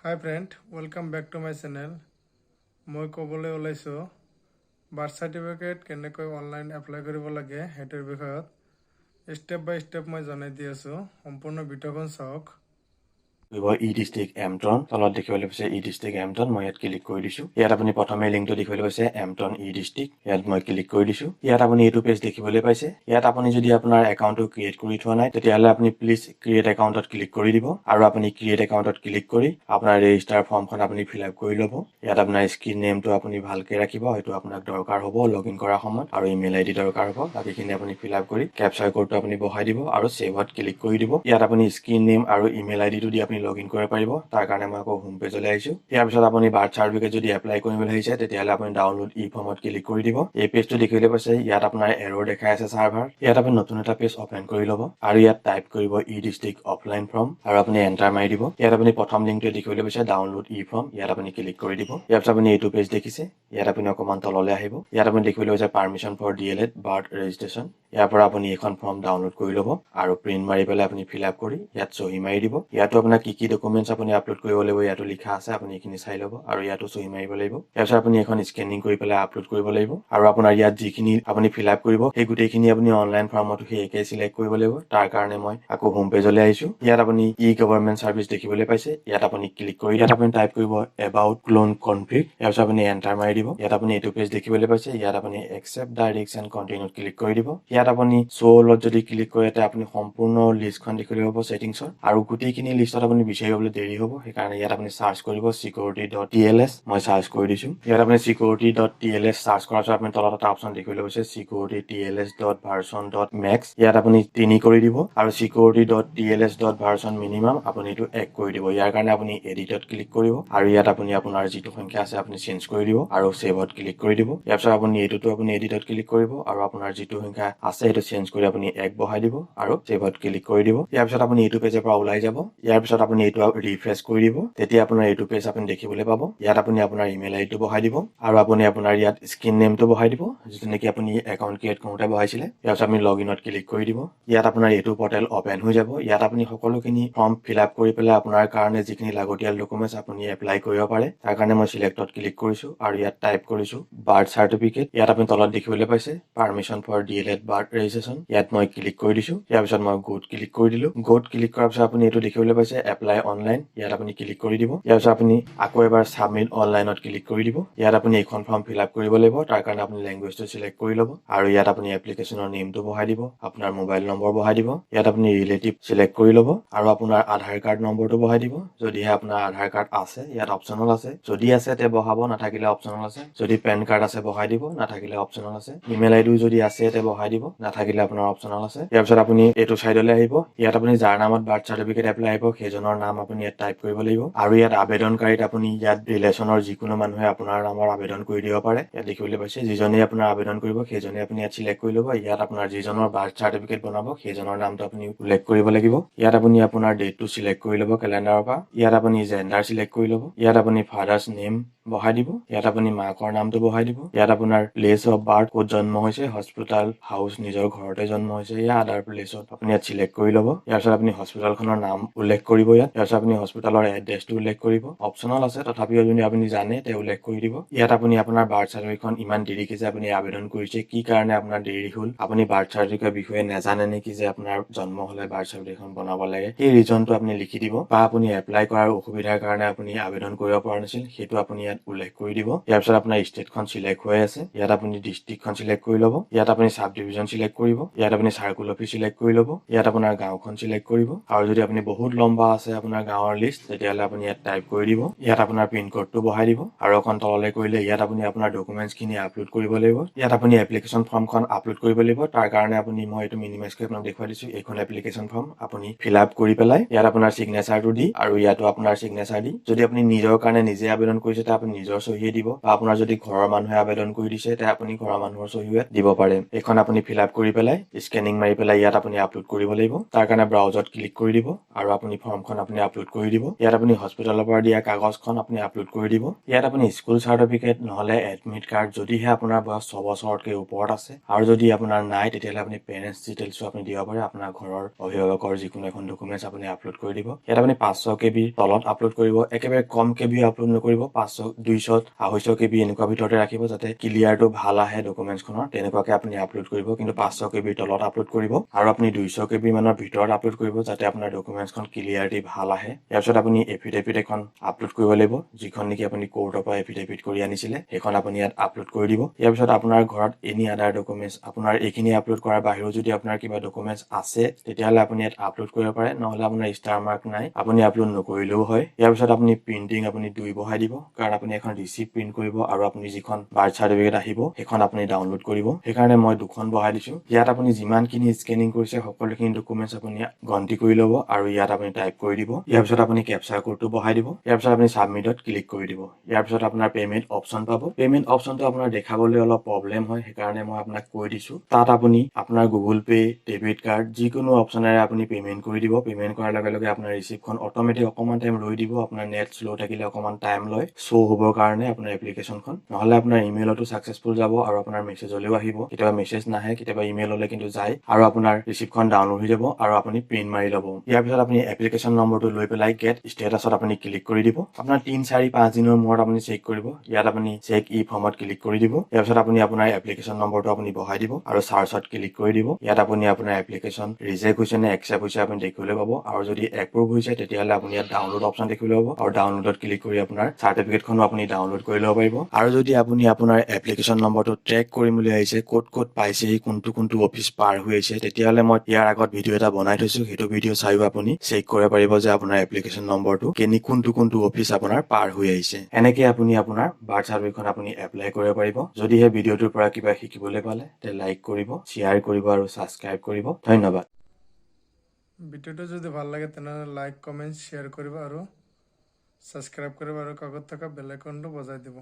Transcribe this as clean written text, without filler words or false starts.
Hi friend, welcome back to my channel. মই ক'বলৈ ওলাইছোঁ বাৰ্থ চাৰ্টিফিকেট কেনেকৈ অনলাইন এপ্লাই কৰিব লাগে, সেইটোৰ বিষয়ত ষ্টেপ বাই ষ্টেপ মই জনাই দি আছোঁ। সম্পূৰ্ণ ভিডিঅ'খন চাওক। কৰিব ই ডিষ্ট্ৰিক্ট এমট্ৰন, তলত দেখিবলৈ পাইছে ই ডিষ্ট্ৰিক্ট এমট্ৰন। মই ইয়াত ক্লিক কৰি দিছোঁ। ইয়াত আপুনি প্ৰথমে লিংকটো দেখিবলৈ পাইছে এমট্ৰন ই ডিষ্ট্ৰিক্ট, ইয়াত মই ক্লিক কৰি দিছোঁ। ইয়াত আপুনি এইটো পেজ দেখিবলৈ পাইছে। ইয়াত আপুনি যদি আপোনাৰ একাউণ্টটো ক্ৰিয়েট কৰি থোৱা নাই, তেতিয়াহ'লে আপুনি প্লিজ ক্ৰিয়েট একাউণ্টত ক্লিক কৰি দিব আৰু আপুনি ক্ৰিয়েট একাউণ্টত ক্লিক কৰি আপোনাৰ ৰেজিষ্টাৰ ফৰ্মখন আপুনি ফিল আপ কৰি ল'ব। ইয়াত আপোনাৰ স্ক্ৰীণ নেমটো আপুনি ভালকৈ ৰাখিব, সেইটো আপোনাক দৰকাৰ হ'ব লগ ইন কৰাৰ সময়ত আৰু ইমেইল আই ডি দৰকাৰ হ'ব। বাকীখিনি আপুনি ফিল আপ কৰি কেপচাৰ ক'ডটো আপুনি বহাই দিব আৰু ছেভত ক্লিক কৰি দিব। ইয়াত আপুনি স্ক্ৰীণ নেম আৰু ইমেইল আই ডিটো দি আপুনি লগ ইন কৰিব পাৰিব। তাৰ কাৰণে মই আকৌ হোম পেজলৈ আহিছোঁ। ইয়াৰ পিছত আপুনি বাৰ্থ চাৰ্টিফিকেট যদি এপ্লাই কৰিম বুলি ভাবিছে, তেতিয়াহ'লে আপুনি ডাউনলোড ই ফৰ্মত ক্লিক কৰি দিব। এই পেজটো দেখিবলৈ পাইছে, ইয়াত আপোনাৰ এৰৰ দেখাই আছে চাৰ্ভাৰ। ইয়াত আপুনি নতুন এটা পেজ অপেন কৰি ল'ব আৰু ইয়াত টাইপ কৰিব ই ডিষ্ট্ৰিক্ট অফলাইন ফৰ্ম আৰু আপুনি এণ্টাৰ মাৰি দিব। ইয়াত আপুনি প্ৰথম লিংকটো দেখিবলৈ পাইছে ডাউনলোড ই ফৰ্ম, ইয়াত আপুনি ক্লিক কৰি দিব। ইয়াৰ পিছত আপুনি এইটো পেজ দেখিছে। ইয়াত আপুনি অকণমান তললৈ আহিব। ইয়াত আপুনি দেখিবলৈ পাইছে permission for D.El.Ed birth registration। ইয়াৰ পৰা আপুনি এইখন ফৰ্ম ডাউনলোড কৰি ল'ব আৰু প্ৰিণ্ট মাৰি পেলাই আপুনি ফিল আপ কৰি ইয়াত চহী মাৰি দিব। ইয়াতো আপোনাৰ কি কি ডকুমেণ্টছ আপুনি আপলোড কৰিব লাগিব ইয়াতো লিখা আছে, আপুনি এইখিনি চাই ল'ব আৰু ইয়াতো চহী মাৰিব লাগিব। ইয়াৰ পিছত আপুনি এখন স্কেনিং কৰি পেলাই আপলোড কৰিব লাগিব আৰু আপোনাৰ ইয়াত যিখিনি আপুনি ফিল আপ কৰিব, সেই গোটেইখিনি আপুনি অনলাইন ফৰ্মতো সেই একেই চিলেক্ট কৰিব লাগিব। তাৰ কাৰণে মই আকৌ হোম পেজলৈ আহিছোঁ। ইয়াত আপুনি ই গভৰ্ণমেণ্ট ছাৰ্ভিচ দেখিবলৈ পাইছে। ইয়াত আপুনি ক্লিক কৰি ইয়াত আপুনি টাইপ কৰিব এবাউট ক্লোন কনফিগ। ইয়াৰ পিছত আপুনি এণ্টাৰ মাৰি দিব। ইয়াত আপুনি এইটো পেজ দেখিবলৈ পাইছে। ইয়াত আপুনি accept the risk and কণ্টিনিউত click কৰি দিব। ইয়াত আপুনি শ্ব' যদি ক্লিক কৰে, তেতিয়া আপুনি সম্পূৰ্ণ লিষ্টখন দেখিবলৈ পাব ছেটিংছৰ আৰু গোটেইখিনি লিষ্টত আপুনি বিচাৰিবলৈ দেৰি হ'ব। সেইকাৰণে ইয়াত আপুনি চাৰ্চ কৰিব security.tls। মই চাৰ্চ কৰি দিছোঁ। ইয়াত আপুনি security.tls search কৰাৰ পিছত আপুনি তলত এটা অপশ্যন দেখিবলৈ পাইছে security TLS.version.max। ইয়াত আপুনি 3 কৰি দিব আৰু security.tls.version minimum আপুনি এইটো 1 কৰি দিব। ইয়াৰ কাৰণে আপুনি এডিটত ক্লিক কৰিব আৰু ইয়াত আপুনি আপোনাৰ যিটো সংখ্যা আছে আপুনি চেঞ্জ কৰি দিব আৰু ছেভত ক্লিক কৰি দিব। ইয়াৰ পিছত আপুনি এইটোতো আপুনি এডিটত ক্লিক কৰিব আৰু আপোনাৰ যিটো সংখ্যা আছে সেইটো চেঞ্জ কৰি আপুনি 1 বহাই দিব আৰু ছেভত ক্লিক কৰি দিব। ইয়াৰ পিছত আপুনি এইটো পেজৰ পৰা ওলাই যাব। ইয়াৰ পিছত আপুনি এইটো ৰিফ্ৰেছ কৰি দিব। তেতিয়া আপোনাৰ এইটো পেজ আপুনি দেখিবলৈ পাব। ইয়াত আপুনি আপোনাৰ ইমেইল আই ডিটো বহাই দিব আৰু আপুনি আপোনাৰ ইয়াত স্ক্ৰীণ নেমটো বহাই দিব, যিটো নেকি আপুনি একাউণ্ট ক্ৰিয়েট কৰোঁতে বহাইছিলে। ইয়াৰ পিছত আপুনি লগ ইনত ক্লিক কৰি দিব। ইয়াত আপোনাৰ এইটো পৰ্টেল অপেন হৈ যাব। ইয়াত আপুনি সকলোখিনি ফৰ্ম ফিল আপ কৰি পেলাই আপোনাৰ কাৰণে যিখিনি লাগতিয়াল ডকুমেণ্টছ আপুনি এপ্লাই কৰিব পাৰে। তাৰ কাৰণে মই চিলেক্টত ক্লিক কৰিছোঁ আৰু ইয়াত টাইপ কৰিছোঁ বাৰ্থ চাৰ্টিফিকেট। ইয়াত আপুনি তলত দেখিবলৈ পাইছে permission for D.El.Ed birth registration। ইয়াত মই ক্লিক কৰি দিছোঁ। ইয়াৰ পিছত মই গ'ত ক্লিক কৰি দিলোঁ। গ'ত ক্লিক কৰাৰ পিছত আপুনি এইটো দেখিবলৈ পাইছে এপ্লাই অনলাইন, ইয়াত আপুনি ক্লিক কৰি দিব। ইয়াৰ পিছত আপুনি আকৌ এবাৰ ছাবমিট অনলাইনত ক্লিক কৰি দিব। ইয়াত আপুনি এইখন ফৰ্ম ফিল আপ কৰিব লাগিব। তাৰ কাৰণে আপুনি লেংগুৱেজটো চিলেক্ট কৰি ল'ব আৰু ইয়াত আপুনি এপ্লিকেশ্যনৰ নেমটো বহাই দিব, আপোনাৰ মোবাইল নম্বৰ বহাই দিব। ইয়াত আপুনি ৰিলেটিভ চিলেক্ট কৰি ল'ব আৰু আপোনাৰ আধাৰ কাৰ্ড নম্বৰটো বহাই দিব, যদিহে আপোনাৰ আধাৰ কাৰ্ড আছে। ইয়াত অপশ্যনেল আছে, যদি আছে তে বহাব, নাথাকিলে অপশ্যনেল আছে। যদি পেন কাৰ্ড আছে বহাই দিব, নাথাকিলে অপশ্যনেল আছে। ইমেইল আই ডিও যদি আছে তে বহাই দিব, নাথাকিলে আপোনাৰ অপশ্যনেল আছে। ইয়াৰ পিছত আপুনি এইটো চাইডলৈ আহিব। ইয়াত আপুনি যাৰ নামত বাৰ্থ চাৰ্টিফিকেট এপ্লাই আহিব, সেইজনৰ নাম আপুনি ইয়াত টাইপ কৰিব লাগিব আৰু ইয়াত আবেদনকাৰীত আপুনি ইয়াত ৰিলেশ্যনৰ যিকোনো মানুহে আপোনাৰ নামৰ আবেদন কৰি দিব পাৰে। ইয়াত দেখিবলৈ পাইছে, যিজনে আপোনাৰ আবেদন কৰিব সেইজনে আপুনি ইয়াত চিলেক্ট কৰি ল'ব। ইয়াত আপোনাৰ যিজনৰ বাৰ্থ চাৰ্টিফিকেট বনাব, সেইজনৰ নামটো আপুনি উল্লেখ কৰিব লাগিব। ইয়াত আপুনি আপোনাৰ ডেটটো চিলেক্ট কৰি ল'ব কেলেণ্ডাৰৰ পৰা। ইয়াত আপুনি জেণ্ডাৰ চিলেক্ট কৰি ল'ব। ইয়াত আপুনি ফাদাৰ্ছ নেম বহাই দিব। ইয়াত আপুনি মাকৰ নামটো বহাই দিব। ইয়াত আপোনাৰ প্লেচ অফ বাৰ্থ, ক'ত জন্ম হৈছে, হস্পিটেল, হাউচ, নিজৰ ঘৰতে জন্ম হৈছে या আদাৰ প্লেচত, আপুনি ইয়াত চিলেক্ট কৰি ল'ব। ইয়াৰ পিছত আপুনি হস্পিটেলখনৰ নাম উল্লেখ কৰিব ইয়াত। ইয়াৰ পিছত আপুনি হস্পিটেলৰ এড্ৰেছটো উল্লেখ কৰিব। অপশ্যনেল আছে, তথাপিও যদি আপুনি জানে তে উল্লেখ কৰি দিব। ইয়াত আপুনি আপোনাৰ বাৰ্থ চাৰ্টিফিকেটখন ইমান দেৰিকে যে আপুনি আবেদন কৰিছে, কি কাৰণে আপোনাৰ দেৰি হ'ল, আপুনি বাৰ্থ চাৰ্টিফিকেটৰ বিষয়ে নাজানে নেকি যে আপোনাৰ জন্ম হ'লে বাৰ্থ চাৰ্টিফিকেটখন বনাব লাগে, সেই ৰিজনটো আপুনি লিখি দিব বা আপুনি এপ্লাই কৰাৰ অসুবিধাৰ কাৰণে আপুনি আবেদন কৰিব পৰা নাছিল, সেইটো আপুনি ইয়াত উল্লেখ কৰি দিব। ইয়াৰ পিছত আপোনাৰ ষ্টেটখন চিলেক্ট হৈ আছে। ইয়াত আপুনি ডিষ্ট্ৰিক্টখন চিলেক্ট কৰি ল'ব। ইয়াত আপুনি চাব ডিভিজন চিলেক্ট কৰিব। ইয়াত আপুনি চাৰ্কুল অফিচ চিলেক্ট কৰি ল'ব। ইয়াত আপোনাৰ গাঁওখন চিলেক্ট কৰিব আৰু যদি আপুনি বহুত লম্বা আছে আপোনাৰ গাঁৱৰ লিষ্ট, তেতিয়াহ'লে আপুনি ইয়াত টাইপ কৰি দিব। ইয়াত আপোনাৰ পিন ক'ডটো বহাই দিব আৰু অকণ তললৈ কৰিলে ইয়াত আপুনি আপোনাৰ ডকুমেণ্টছখিনি আপলোড কৰিব লাগিব। ইয়াত আপুনি এপ্লিকেশ্যন ফৰ্মখন আপলোড কৰিব লাগিব। তাৰ কাৰণে আপুনি মই এইটো মিনিমাইজ কৰি আপোনাক দেখুৱাই দিছোঁ। এইখন এপ্লিকেশ্যন ফৰ্ম আপুনি ফিল আপ কৰি পেলাই ইয়াত আপোনাৰ চিগনেচাৰটো দি আৰু ইয়াতো আপোনাৰ চিগনেচাৰ দি, যদি আপুনি নিজৰ কাৰণে নিজে আবেদন কৰিছে তেতিয়া আপুনি নিজৰ চহীয়ে দিব বা আপোনাৰ যদি ঘৰৰ মানুহে আবেদন কৰি দিছে তেতিয়া আপুনি ঘৰৰ মানুহৰ চহীও ইয়াত দিব পাৰে। এইখন আপুনি ফিল আপ কৰি পেলাই স্কেনিং মাৰি পেলাই ইয়াত আপুনি আপলোড কৰিব লাগিব। তাৰ কাৰণে ব্ৰাউজত ক্লিক কৰি দিব আৰু আপুনি ফৰ্মখন ফটোখন আপুনি আপলোড কৰি দিব। ইয়াত আপুনি হস্পিটেলৰ পৰা দিয়া কাগজখন আপুনি আপলোড কৰি দিব। ইয়াত আপুনি স্কুল চাৰ্টিফিকেট নহ'লে এডমিট কাৰ্ড, যদিহে আপোনাৰ বয়স 6 বছৰতকৈ ওপৰত আছে, আৰু যদি আপোনাৰ নাই, তেতিয়াহ'লে আপুনি পেৰেণ্টছ ডিটেইলছো আপুনি দিব পাৰে। আপোনাৰ ঘৰৰ অভিভাৱকৰ যিকোনো এখন ডকুমেণ্টছ আপুনি আপলোড কৰি দিব। ইয়াত আপুনি 500 কেবিৰ তলত আপলোড কৰিব। একেবাৰে কম কেবি আপলোড নকৰিব। 500, 200, 250 কেবি এনেকুৱা ভিতৰতে ৰাখিব, যাতে ক্লিয়াৰটো ভাল আহে ডকুমেণ্টছখনৰ। তেনেকুৱাকে আপুনি আপলোড কৰিব, কিন্তু 500 কেবিৰ তলত আপলোড কৰিব আৰু আপুনি 200 কেবি মানৰ ভিতৰত আপলোড কৰিব, যাতে আপোনাৰ ডকুমেণ্টছখন ক্লিয়াৰিটি ভাল আহে। ইয়াৰ পিছত আপুনি এফিডেভিট এখন আপলোড কৰিব লাগিব। যিখন নেকি আপুনি কোৰ্টৰ পৰা এফিডেভিট কৰি আনিছিলে, সেইখন আপুনি ইয়াত আপলোড কৰি দিব। ইয়াৰ পিছত আপোনাৰ ঘৰত এনি আদাৰ ডকুমেণ্টছ, আপোনাৰ এইখিনি আপলোড কৰাৰ বাহিৰেও যদি আপোনাৰ কিবা ডকুমেণ্টছ আছে, তেতিয়াহ'লে আপুনি ইয়াত আপলোড কৰিব পাৰে। নহ'লে আপোনাৰ ষ্টাৰ মাৰ্ক নাই, আপুনি আপলোড নকৰিলেও হয়। ইয়াৰ পিছত আপুনি প্ৰিণ্টিং আপুনি 2 বহাই দিব, কাৰণ আপুনি এখন ৰিচিপ্ট প্ৰিণ্ট কৰিব আৰু আপুনি যিখন বাৰ্থ চাৰ্টিফিকেট আহিব, সেইখন আপুনি ডাউনলোড কৰিব। সেইকাৰণে মই দুখন বহাই দিছোঁ। ইয়াত আপুনি যিমানখিনি স্কেনিং কৰিছে, সকলোখিনি ডকুমেণ্টছ আপুনি গন্তি কৰি ল'ব আৰু ইয়াত আপুনি টাইপ কৰি দিব। ইয়াৰ পিছত আপুনি কেপচাৰ কোডটো বহাই দিব। ইয়াৰ পিছত আপুনি ছাবমিটত ক্লিক কৰি দিব। ইয়াৰ পিছত আপোনাৰ পে'মেণ্ট অপশ্যন পাব। পে'মেণ্ট অপশ্যনটো আপোনাৰ দেখাবলৈ অলপ প্ৰব্লেম হয়, সেইকাৰণে মই আপোনাক কৈ দিছোঁ। তাত আপুনি আপোনাৰ গুগল পে', ডেবিট কাৰ্ড, যিকোনো অপশ্যনেৰে আপুনি পে'মেণ্ট কৰি দিব। পে'মেণ্ট কৰাৰ লগে লগে আপোনাৰ ৰিচিপ্টখন অট'মেটিক অকণমান টাইম ৰৈ দিব। আপোনাৰ নেট শ্ল' থাকিলে অকণমান টাইম লয় শ্ব' হ'বৰ কাৰণে আপোনাৰ এপ্লিকেশ্যনখন। নহ'লে আপোনাৰ ইমেইলতো ছাকচেছফুল যাব আৰু আপোনাৰ মেছেজলৈও আহিব। কেতিয়াবা মেছেজ নাহে, কেতিয়াবা ইমেইললৈ কিন্তু যায় আৰু আপোনাৰ ৰিচিপ্টখন ডাউনলোড হৈ যাব আৰু আপুনি প্ৰিণ্ট মাৰি ল'ব। ইয়াৰ পিছত আপুনি এপ্লিকেশ্যন নম্বৰটো লৈ পেলাই গেট ষ্টেটাছত আপুনি ক্লিক কৰি দিব। আপোনাৰ 3, 4, 5 দিনৰ মূৰত আপুনি চেক কৰিব। ইয়াত আপুনি চেক ই ফৰ্মত ক্লিক কৰি দিব। ইয়াৰ পিছত আপুনি আপোনাৰ এপ্লিকেশ্যন নম্বৰটো আপুনি বহাই দিব আৰু চাৰ্চত ক্লিক কৰি দিব। ইয়াত আপুনি আপোনাৰ এপ্লিকেশ্যন ৰিজেক্ট হৈছে নে একচেপ্ট হৈছে আপুনি দেখিবলৈ পাব। আৰু যদি এপ্ৰুভ হৈছে, তেতিয়াহ'লে আপুনি ইয়াত ডাউনলোড অপশ্যন দেখিবলৈ পাব আৰু ডাউনলোডত ক্লিক কৰি আপোনাৰ চাৰ্টিফিকেটখনো আপুনি ডাউনলোড কৰি ল'ব পাৰিব। আৰু যদি আপুনি আপোনাৰ এপ্লিকেশ্যন নম্বৰটো ট্ৰেক কৰিম বুলি আহিছে, ক'ত ক'ত পাইছেহি, কোনটো কোনটো অফিচ পাৰ হৈ আহিছে, তেতিয়াহ'লে মই ইয়াৰ আগত ভিডিঅ' এটা বনাই থৈছোঁ। সেইটো ভিডিঅ' চাইও আপুনি চেক কৰিব পাৰিব যে আপোনাৰ এপ্লিকেশ্যন নম্বৰটো কেনি কোনটো কোনটো অফিচ আপোনাৰ পাৰ হৈ আহিছে। এনেকে আপুনি আপোনাৰ বাৰ্থ চাৰ্টিফিকেটখন আপুনি এপ্লাই কৰিব পাৰিব। যদিহে ভিডিঅ'টোৰ পৰা কিবা শিকিবলৈ পালে, তে লাইক কৰিব, শ্বেয়াৰ কৰিব আৰু ছাবস্ক্ৰাইব কৰিব। ধন্যবাদ। ভিডিঅ'টো যদি ভাল লাগে, তেনেহ'লে লাইক, কমেণ্ট, শ্বেয়াৰ কৰিব আৰু ছাবস্ক্ৰাইব কৰিব আৰু কাষত থকা বেল আইকনটো বজাই দিব।